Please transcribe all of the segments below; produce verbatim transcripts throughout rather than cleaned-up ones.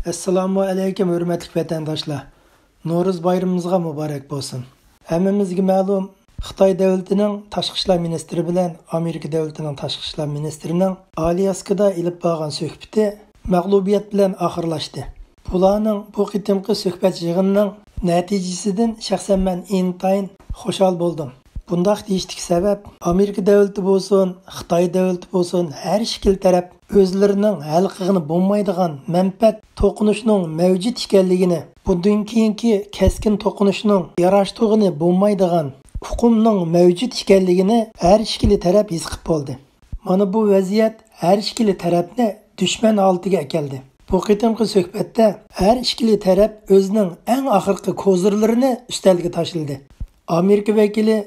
ئەسسالامۇ ئەلەيكۇم، ھۆرمەتلىك ۋەتەنداشلار! نورۇز بايرىمىمىزغا مۇبارەك بولسۇن! ھەممىمىزگە مەلۇم، خىتاي دۆلىتىنىڭ تاشقى ئىشلار مىنىستىرى بىلەن ئامېرىكا دۆلىتىنىڭ تاشقى ئىشلار مىنىستىرىنىڭ ئالياسكىدا ئېلىپ بارغان سۆھبىتى مەغلۇبىيەت بىلەن ئاخىرلاشتى. بۇلارنىڭ بۇ قېتىمقى سۆھبەت يىغىنىنىڭ نەتىجىسىدىن شەخسەن مەن ئىنتايىن خۇشال بولدۇم. بۇنداق دېيىشتىكى سەۋەب، ئامېرىكا دۆلىتى بولسۇن، خىتاي دۆلىتى بولسۇن، ھەر ئىككىلا تەرەپ ئۆزلىرىنىڭ ھەل قىلغىلى بولمايدىغان مەنپەئەت توقۇنۇشىنىڭ مەۋجۇت ئىكەنلىكىنى، بۇندىن كېيىنكى كەسكىن توقۇنۇشنىڭ ياراشتۇرغىلى بولمايدىغان ئۇقۇمنىڭ مەۋجۇت ئىكەنلىكىنى ھەر ئىككىلا تەرەپ ھېس قىلىپ بولدى. مانا بۇ ۋەزىيەت ھەر ئىككىلا تەرەپنى دۈشمەن ھالىتىگە ئەكەلدى. بۇ قېتىمقى سۆھبەتتە ھەر ئىككىلا تەرەپ ئۆزىنىڭ ئەڭ ئاخىرقى كوزىرلىرىنى ئۈستەلگە تاشلىدى. ئامېرىكا ۋەكىلى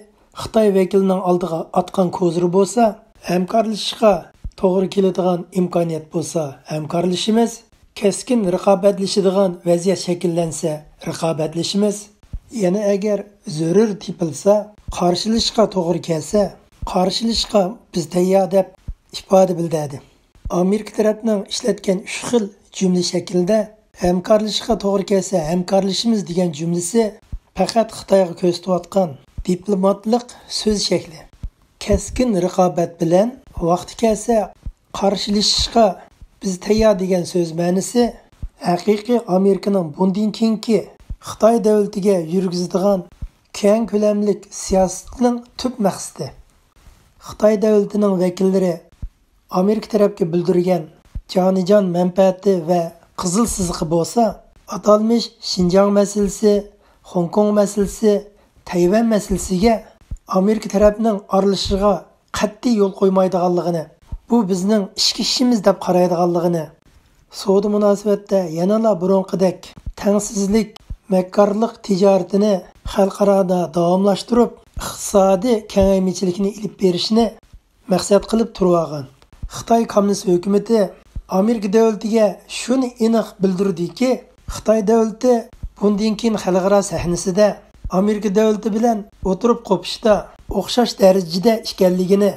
خىتاي ۋەكىلىنىڭ ئالدىغا ئاتقان كوزىرى بولسا، ھەمكارلىشىشقا توغرا كېلىدىغان ئىمكانىيەت بولسا ھەمكارلىشىمىز، كەسكىن رىقابەتلىشىدىغان ۋەزىيەت شەكىللەنسە رىقابەتلىشىمىز، يەنە ئەگەر زۆرۈر تېپىلسا، قارشىلىشىشقا توغرا كەلسە، قارشىلىشىشقا بىز تەييار دەپ ئىپادە بىلدۈردى. ئامېرىكا تەرەپنىڭ ئىشلەتكەن ئۈچ خىل جۈملە شەكلىدە ھەمكارلىشىشقا توغرا كەلسە ھەمكارلىشىمىز دېگەن جۈملىسى پەقەت خىتايغا كۆرسىتىۋاتقان دىپلوماتلىق سۆز شەكلى. كەسكىن رىقابەت بىلەن ۋاقتى كەلسە قارشىلىشىشقا بىز تەييار دېگەن سۆز مەنىسى ھەقىقىي ئامېرىكىنىڭ بۇندىن كېيىنكى خىتاي دۆلىتىگە يۈرگۈزىدىغان كەڭ كۆلەملىك سىياسىتىنىڭ تۈپ مەقسىتى. خىتاي دۆلىتىنىڭ ۋەكىللىرى ئامېرىكا تەرەپكە بىلدۈرگەن جانىجان مەنپەئەتى ۋە قىزىل سىزىقى بولسا، ئاتالمىش شىنجاڭ مەسىلىسى، خوڭكوڭ مەسىلىسى، تەيۋەن مەسىلىسىگە ئامېرىكا تەرەپنىڭ ئارىلىشىشىغا قەتئىي يول قويمايدىغانلىقىنى، بۇ بىزنىڭ ئىچكى ئىشىمىز دەپ قارايدىغانلىقىنى، سودا مۇناسىۋەتتە يەنىلا بۇرۇنقىدەك تەڭسىزلىك، مەككارلىق تىجارىتىنى خەلقئارادا داۋاملاشتۇرۇپ، ئىقتىسادىي كېڭەيمىچىلىكنى ئېلىپ بېرىشنى مەقسەت قىلىپ تۇرۇۋالغان. خىتاي كوممۇنىست ھۆكۈمىتى ئامېرىكا دۆلىتىگە شۇنى ئېنىق بىلدۈردىكى، خىتاي دۆلىتى بۇندىن كېيىن خەلقئارا سەھنىسىدە ئامېرىكا دۆلىتى بىلەن ئولتۇرۇپ قوپۇشتا ئوخشاش دەرىجىدە ئىكەنلىكىنى،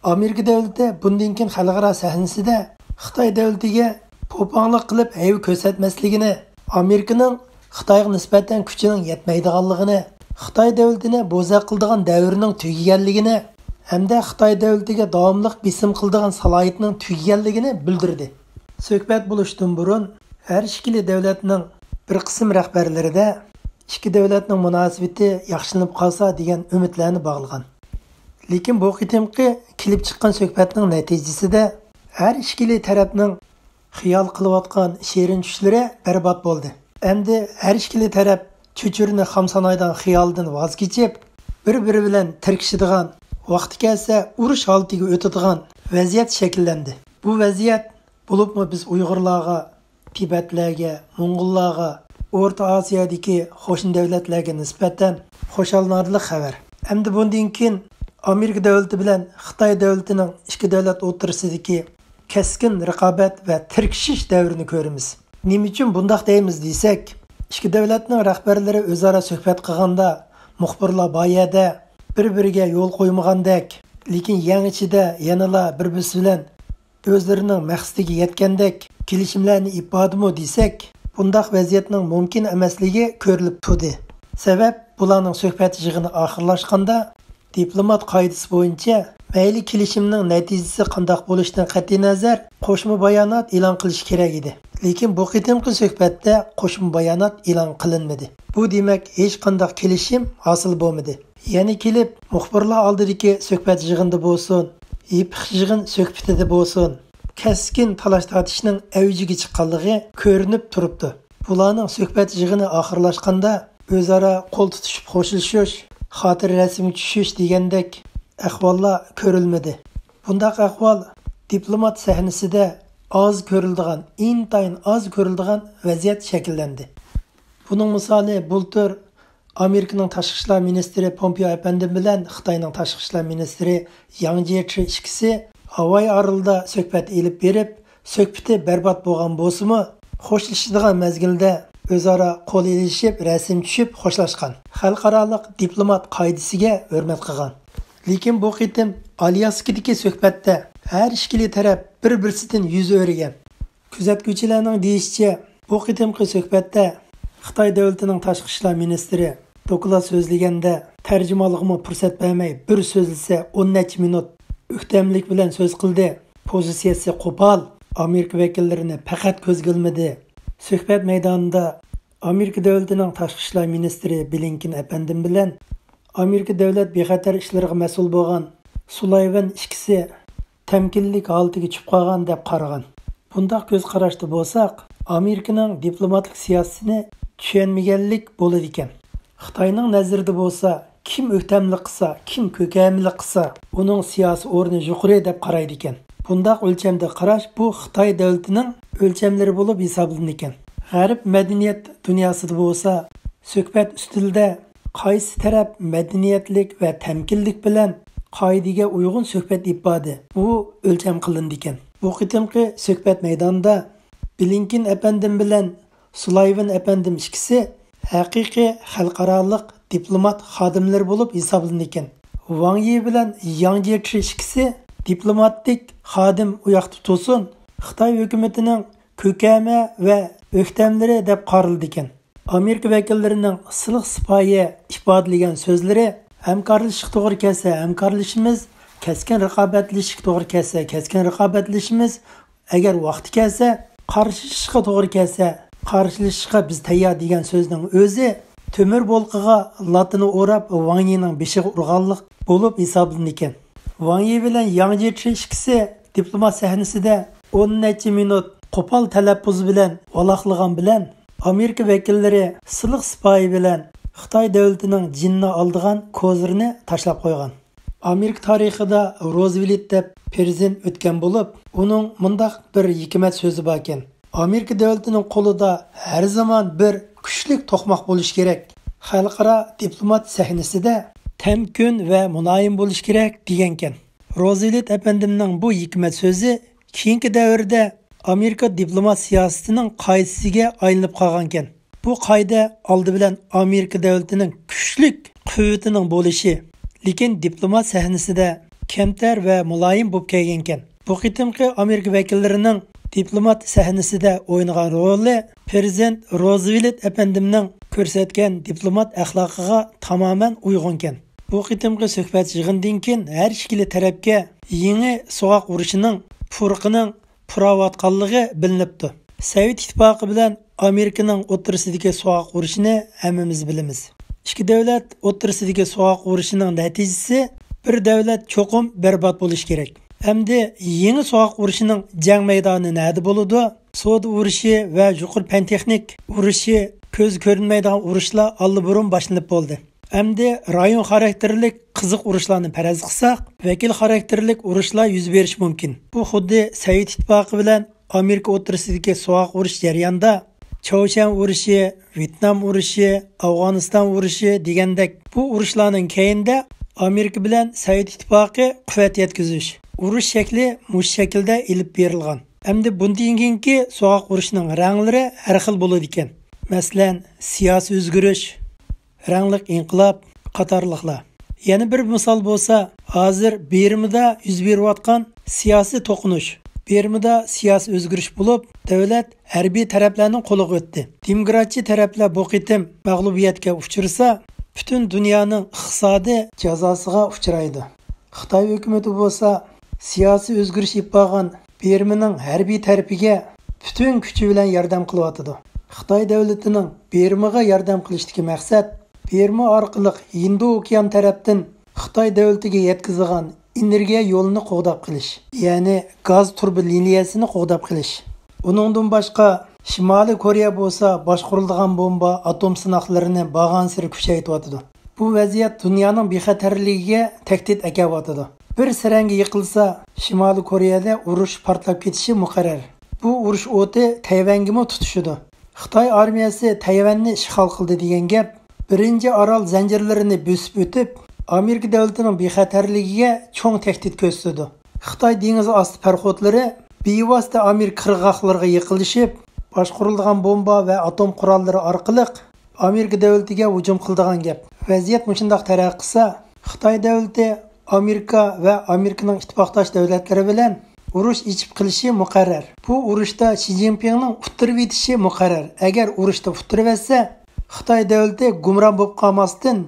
ئامېرىكا دۆلىتى بۇندىن كېيىن خەلقئارا سەھنىسىدە خىتاي دۆلىتىگە پوپاڭلىق قىلىپ ھەيۋە كۆرسەتمەسلىكىنى، ئامېرىكىنىڭ خىتايغا نىسبەتەن كۈچىنىڭ يەتمەيدىغانلىقىنى، خىتاي دۆلىتىنى بوزەك قىلىدىغان دەۋرىنىڭ تۈگىگەنلىكىنى ھەمدە خىتاي دۆلىتىگە داۋاملىق بېسىم قىلىدىغان سالاھىيىتىنىڭ تۈگىگەنلىكىنى بىلدۈردى. سۆھبەت بولۇشتىن بۇرۇن ھەر ئىككىلى دۆلەتنىڭ بىر قىسىم رەھبەرلىرىدە ئىككى دۆلەتنىڭ مۇناسىۋىتى ياخشىلىنىپ قالسا دېگەن ئۈمىدلەرنى باغلىغان. لېكىن بۇ قېتىمقى كېلىپ چىققان سۆھبەتنىڭ نەتىجىسىدە ھەر ئىككىلى تەرەپنىڭ خىيال قىلىۋاتقان شېرىن چۈشلىرى بەربات بولدى. ئەمدى ھەر ئىككىلى تەرەپ چۆچۈرىنى خام سانايدىغان خىيالىدىن ۋاز كېچىپ، بىر-بىرى بىلەن تىركىشىدىغان، ۋاقتى كەلسە ئۇرۇش ھالىتىگە ئۆتىدىغان ۋەزىيەت شەكىللەندى. بۇ ۋەزىيەت بولۇپمۇ بىز ئۇيغۇرلارغا، تىبەتلەرگە، موڭغۇللارغا، ئورتا ئاسىيادىكى قوشنا دۆلەتلەرگە نىسبەتەن خۇشاللىنارلىق خەۋەر. ئەمدى بۇندىن كېيىن ئامېرىكا دۆلىتى بىلەن خىتاي دۆلىتىنىڭ ئىككى دۆلەت ئوتتۇرىسىدىكى كەسكىن رىقابەت ۋە تىركىشىش دەۋرىنى كۆرىمىز. نېمە ئۈچۈن بۇنداق دەيمىز دېسەك، ئىككى دۆلەتنىڭ رەھبەرلىرى ئۆزئارا سۆھبەت قىلغاندا، مۇخبىرلار بار يەردە بىر-بىرىگە يول قويمىغاندەك، لېكىن يەڭ ئىچىدە يەنىلا بىر-بىرسى بىلەن ئۆزلىرىنىڭ مەقسىتىگە يەتكەندەك كېلىشىملەرنى ئېلىپ باردىمۇ دېسەك، بۇنداق ۋەزىيەتنىڭ مۇمكىن ئەمەسلىكى كۆرۈلۈپ تۇردى. سەۋەب، بۇلارنىڭ سۆھبەت يىغىنى ئاخىرلاشقاندا، دىپلومات قائىدىسى بويىچە مەيلى كېلىشىمنىڭ نەتىجىسى قانداق بولۇشىدىن قەتئىينەزەر، قوشما بايانات ئېلان قىلىش كېرەك ئىدى. لېكىن بۇ قېتىمقى سۆھبەتتە قوشما بايانات ئېلان قىلىنمىدى. بۇ دېمەك، ھېچقانداق كېلىشىم ھاسىل بولمىدى. يەنە كېلىپ، مۇخبىرلار ئالدىدىكى سۆھبەت يىغىنىدا بولسۇن، يېپىق يىغىن سۆھبىتىدە بولسۇن، كەسكىن تالاش-تارتىشنىڭ ئەۋجىگە چىققانلىقى كۆرۈنۈپ تۇرۇپتۇ. بۇلارنىڭ سۆھبەت يىغىنى ئاخىرلاشقاندا، ئۆزئارا قول تۇتۇشۇپ خوشلىشىش، خاتىرە رەسىمگە چۈشۈش دېگەندەك ئەھۋاللار كۆرۈلمىدى. بۇنداق ئەھۋال دىپلومات سەھنىسىدە ئاز كۆرۈلىدىغان، ئىنتايىن ئاز كۆرۈلىدىغان ۋەزىيەت شەكىللەندى. بۇنىڭ مىسالى، بۇلتۇر ئامېرىكىنىڭ تاشقى ئىشلار مىنىستىرى پومپېئو ئەپەندىم بىلەن خىتاينىڭ تاشقى ئىشلار مىنىستىرى ياڭ جيېچى ئىككىسى ھاۋاي ئارىلىدا سۆھبەت ئېلىپ بېرىپ، سۆھبىتى بەربات بولغان بولسىمۇ، خوشلىشىدىغان مەزگىلدە ئۆزئارا قول ئېلىشىپ، رەسىم چۈشۈپ خوشلاشقان. خەلقئارالىق دىپلومات قائىدىسىگە ھۆرمەت قىلغان. لېكىن بۇ قېتىم ئالياسكىدىكى سۆھبەتتە ھەر ئىككىلى تەرەپ بىر-بىرسىدىن يۈز ئۆرۈگەن. كۆزەتكۈچىلەرنىڭ دېيىشىچە، بۇ قېتىمقى سۆھبەتتە خىتاي دۆلىتىنىڭ تاشقى ئىشلار مىنىستىرى دوكلات سۆزلىگەندە، تەرجىمانلىقىمۇ پۇرسەت بەرمەي، بىر سۆزلىسە ئون نەچچە مىنۇت ئۆكتەملىك بىلەن سۆز قىلدى. پوزىتسىيەسى قوپال، ئامېرىكا ۋەكىللىرىنى پەقەت كۆزگە ئىلمىدى. سۆھبەت مەيدانىدا ئامېرىكا دۆلىتىنىڭ تاشقى ئىشلار مىنىستىرى بلىنكېن ئەپەندىم بىلەن ئامېرىكا دۆلەت بىخەتەر ئىشلىرىغا مەسئۇل بولغان سۇلايۋان ئىككىسى تەمكىنلىك ھالىتىگە چۈشۈپ قالغان دەپ قارىغان. بۇنداق كۆز قاراشتا بولساق، ئامېرىكىنىڭ دىپلوماتلىق سىياسىتىنى چۈشەنمىگەنلىك بولىدىكەن. خىتاينىڭ نەزىرىدە بولسا، كىم ئۆكتەملىك قىلسا، كىم كۆكەملىك قىلسا، ئۇنىڭ سىياسىي ئورنى يۇقىرى دەپ قارايدىكەن. بۇنداق ئۆلچەمدە قاراش بۇ خىتاي دۆلىتىنىڭ ئۆلچەملىرى بولۇپ ھېسابلىنىدىكەن. غەرب مەدەنىيەت دۇنياسىدا بولسا، سۆھبەت ئۈستىلىدە قايسى تەرەپ مەدەنىيەتلىك ۋە تەمكىنلىك بىلەن قائىدىگە ئۇيغۇن سۆھبەت ئېلىپ باردى، بۇ ئۆلچەم قىلىنىدىكەن. بۇ قېتىمقى سۆھبەت مەيدانىدا بلىنكېن ئەپەندىم بىلەن سۇلايۋان ئەپەندىم ئىككىسى ھەقىقىي خەلقئارالىق دىپلومات خادىملىرى بولۇپ ھېسابلىنىدىكەن. ۋاڭ يى بىلەن ياڭ جيېچى ئىككىسى دىپلوماتىك خادىم ئۇياقتا تۇرسۇن، خىتاي ھۆكۈمىتىنىڭ كۆكەمە ۋە ئۆكتەملىرى دەپ قارىلىدىكەن. ئامېرىكا ۋەكىللىرىنىڭ سىلىق سىپايە ئىپادىلىگەن سۆزلىرى، ھەمكارلىشىشقا توغرا كەلسە ھەمكارلىشىمىز، كەسكىن رىقابەتلىشىشكە توغرا كەلسە كەسكىن رىقابەتلىشىمىز، ئەگەر ۋاقتى كەلسە، قارشىلىشىشقا توغرا كەلسە، قارشىلىشىشقا بىز تەييار دېگەن سۆزنىڭ ئۆزى تۆمۈر بولقىغا لاتىنى ئوراپ ۋاڭ يىنىڭ بېشىغا ئۇرغانلىق بولۇپ ھېسابلىنىدىكەن. ۋاڭ يى بىلەن ياڭ جيېچى ئىككىسى دىپلومات سەھنىسىدە ئون نەچچە مىنۇت قوپال تەلەپپۇز بىلەن ۋالاقلىغان بىلەن، ئامېرىكا ۋەكىللىرى سىلىق سىپايى بىلەن خىتاي دۆلىتىنىڭ جېنىنى ئالىدىغان كوزىرىنى تاشلاپ قويغان. ئامېرىكا تارىخىدا روزۋېلت دەپ پىرېزىدېنت ئۆتكەن بولۇپ، ئۇنىڭ مۇنداق بىر ھېكمەت سۆزى باركەن: «ئامېرىكا دۆلىتىنىڭ قولىدا ھەر زامان بىر كۈچلۈك توقماق بولۇشى كېرەك، خەلقئارا دىپلومات سەھنىسىدە تەمكىن ۋە مۇلايىم بولۇشى كېرەك» دېگەنكەن. روزۋېلت ئەپەندىمنىڭ بۇ ھېكمەت سۆزى كېيىنكى دەۋردە ئامېرىكا دىپلومات سىياسىتىنىڭ قائىدىسىگە ئايلىنىپ قالغانىكەن. بۇ قائىدە ئالدى بىلەن ئامېرىكا دۆلىتىنىڭ كۈچلۈك قۇۋۋىتىنىڭ بولۇشى، لېكىن دىپلومات سەھنىسىدە كەمتەر ۋە مۇلايىم بولۇپ كەلگەنىكەن. بۇ قېتىمقى ئامېرىكا ۋەكىللىرىنىڭ دىپلومات سەھنىسىدە ئوينىغان رولى پىرېزىدېنت روزۋېلت ئەپەندىمنىڭ كۆرسەتكەن دىپلومات ئەخلاقىغا تامامەن ئۇيغۇنكەن. بۇ قېتىمقى سۆھبەت يىغىنىدىن كېيىن ھەر ئىككىلى تەرەپكە يېڭى سوغۇق ئۇرۇشىنىڭ پۇرىقىنىڭ پۇراۋاتقانلىقى بىلىنىپتۇ. سوۋېت ئىتتىپاقى بىلەن ئامېرىكىنىڭ ئوتتۇرىسىدىكى سوغۇق ئۇرۇشىنى ھەممىمىز بىلىمىز. ئىككى دۆلەت ئوتتۇرىسىدىكى سوغۇق ئۇرۇشىنىڭ نەتىجىسى بىر دۆلەت چوقۇم بەربات بولۇشى كېرەك. ئەمدى يېڭى سوغۇق ئۇرۇشىنىڭ جەڭ مەيدانى نەدە بولىدۇ؟ سودا ئۇرۇشى ۋە يۇقىرى پەن تېخنىك ئۇرۇشى، كۆزگە كۆرۈنمەيدىغان ئۇرۇشلار ئاللىبۇرۇن باشلىنىپ بولدى. ئەمدى رايون خاراكتېرلىك قىزىق ئۇرۇشلارنى پەرەز قىلساق، ۋەكىل خاراكتېرلىك ئۇرۇشلار يۈز بېرىشى مۇمكىن. بۇ خۇددى سوۋېت ئىتتىپاقى بىلەن ئامېرىكا ئوتتۇرىسىدىكى سوغۇق ئۇرۇش جەريانىدا چاۋشيەن ئۇرۇشى، ۋيېتنام ئۇرۇشى، ئافغانىستان ئۇرۇشى دېگەندەك بۇ ئۇرۇشلارنىڭ كەينىدە ئامېرىكا بىلەن سوۋېت ئىتتىپاقى قۇۋۋەت يەتكۈزۈش، ئۇرۇش شەكلى مۇشۇ شەكىلدە ئېلىپ بېرىلغان. ئەمدى بۇندىن كېيىنكى سوغۇق ئۇرۇشنىڭ رەڭلىرى ھەر خىل بولىدىكەن. مەسىلەن، سىياسىي ئۆزگىرىش، رەڭلىك ئىنقىلاب قاتارلىقلار. يەنە بىر مىسال بولسا، ھازىر بىرمىدا يۈز بېرىۋاتقان سىياسىي توقۇنۇش. بىرمىدا سىياسىي ئۆزگىرىش بولۇپ، دۆلەت ھەربىي تەرەپلەرنىڭ قولىغا ئۆتتى. دېموكراتچى تەرەپلەر بۇ قېتىم مەغلۇبىيەتكە ئۇچرىسا، پۈتۈن دۇنيانىڭ ئىقتىسادى جازاسىغا ئۇچرايدۇ. خىتاي ھۆكۈمىتى بولسا سىياسىي ئۆزگىرىش ئېلىپ بارغان بىرمىنىڭ ھەربىي تەرىپىگە پۈتۈن كۈچى بىلەن ياردەم قىلىۋاتىدۇ. خىتاي دۆلىتىنىڭ بىرمىغا ياردەم قىلىشتىكى مەقسەت بىرما ئارقىلىق ھىندى ئوكيان تەرەپتىن خىتاي دۆلىتىگە يەتكۈزىدىغان ئېنېرگىيە يولىنى قوغداپ قېلىش، يەنى گاز تۇرۇبا لىنىيەسىنى قوغداپ قېلىش. ئۇنىڭدىن باشقا، شىمالىي كورېيە بولسا باشقۇرۇلىدىغان بومبا، ئاتوم سىناقلىرىنى بارغانسېرى كۈچەيتىۋاتىدۇ. بۇ ۋەزىيەت دۇنيانىڭ بىخەتەرلىكىگە تەھدىت ئەكەلىۋاتىدۇ. بىر سەرەڭگە يىقىلسا، شىمالىي كورېيەدە ئۇرۇش پارتلاپ كېتىشى مۇقەررەر. بۇ ئۇرۇش ئوتى تەيۋەنگىمۇ تۇتىشىدۇ. خىتاي ئارمىيەسى تەيۋەننى ئىشغال قىلدى دېگەن گەپ بىرىنچى ئارال زەنجىرلىرىنى بۆسۈپ ئۆتۈپ، ئامېرىكا دۆلىتىنىڭ بىخەتەرلىكىگە چوڭ تەھدىت كۆرسىتىدۇ. خىتاي دېڭىز ئاستى پاراخوتلىرى بىۋاسىتە ئامېرىكا قىرغاقلىرىغا يېقىنلىشىپ، باشقۇرۇلىدىغان بومبا ۋە ئاتوم قوراللىرى ئارقىلىق ئامېرىكا دۆلىتىگە ھۇجۇم قىلىدىغان گەپ. ۋەزىيەت مۇشۇنداق تەرەققىي قىلسا، خىتاي دۆلىتى ئامېرىكا ۋە ئامېرىكىنىڭ ئىتتىپاقداش دۆلەتلىرى بىلەن ئۇرۇش ئېچىپ قېلىشى مۇقەررەر. بۇ ئۇرۇشتا شى جىنپىڭنىڭ ئۇتتۇرۇۋېتىشى مۇقەررەر. ئەگەر ئۇرۇشتا ئۇتتۇرۇۋەتسە، خىتاي دۆلىتى گۇمران بولۇپ قالماستىن،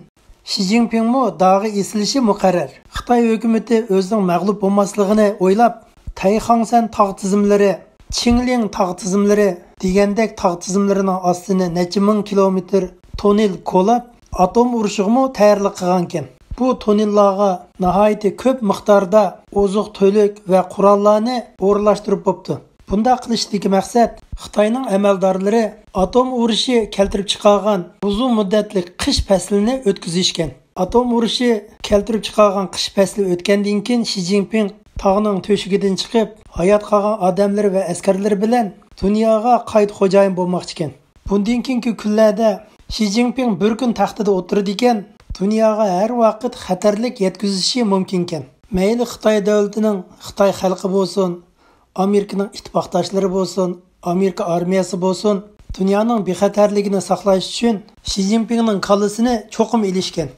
شى جىنپىڭمۇ داغا ئېسىلىشى مۇقەررەر. خىتاي ھۆكۈمىتى ئۆزىنىڭ مەغلۇپ بولماسلىقىنى ئويلاپ، تەيخاڭسەن تاغ تىزىملىرى، چىڭلىڭ تاغ تىزىملىرى دېگەندەك تاغ تىزىملىرىنىڭ ئاستىنى نەچچە مىڭ كىلومېتىر توننېل كولاپ، ئاتوم ئۇرۇشىغىمۇ تەييارلىق قىلغانىكەن. بۇ توننېللارغا ناھايىتى كۆپ مىقداردا ئوزۇق-تۈلۈك ۋە قوراللارنى ئورۇنلاشتۇرۇپ بوپتۇ. بۇنداق قىلىشتىكى مەقسەت خىتاينىڭ ئەمەلدارلىرى ئاتوم ئۇرۇشى كەلتۈرۈپ چىقارغان ئۇزۇن مۇددەتلىك قىش پەسلىنى ئۆتكۈزۈشكەن. ئاتوم ئۇرۇشى كەلتۈرۈپ چىقارغان قىش پەسلى ئۆتكەندىن كېيىن، شى جىنپىڭ تاغنىڭ تۆشۈكىدىن چىقىپ، ھايات قالغان ئادەملىرى ۋە ئەسكەرلىرى بىلەن دۇنياغا قايتا خوجايىن بولماقچىكەن. بۇندىن كېيىنكى كۈنلەردە شى جىنپىڭ بىر كۈن تەختىدە ئولتۇرىدىكەن، دۇنياغا ھەر ۋاقىت خەتەرلىك يەتكۈزۈشى مۇمكىنكەن. مەيلى خىتاي دۆلىتىنىڭ، خىتاي خەلقى بولسۇن، ئامېرىكىنىڭ ئىتتىپاقداشلىرى بولسۇن، ئامېرىكا ئارمىيەسى بولسۇن، دۇنيانىڭ بىخەتەرلىكىنى ساقلاش ئۈچۈن شى جىنپىڭنىڭ كاللىسىنى چوقۇم ئېلىشكەن.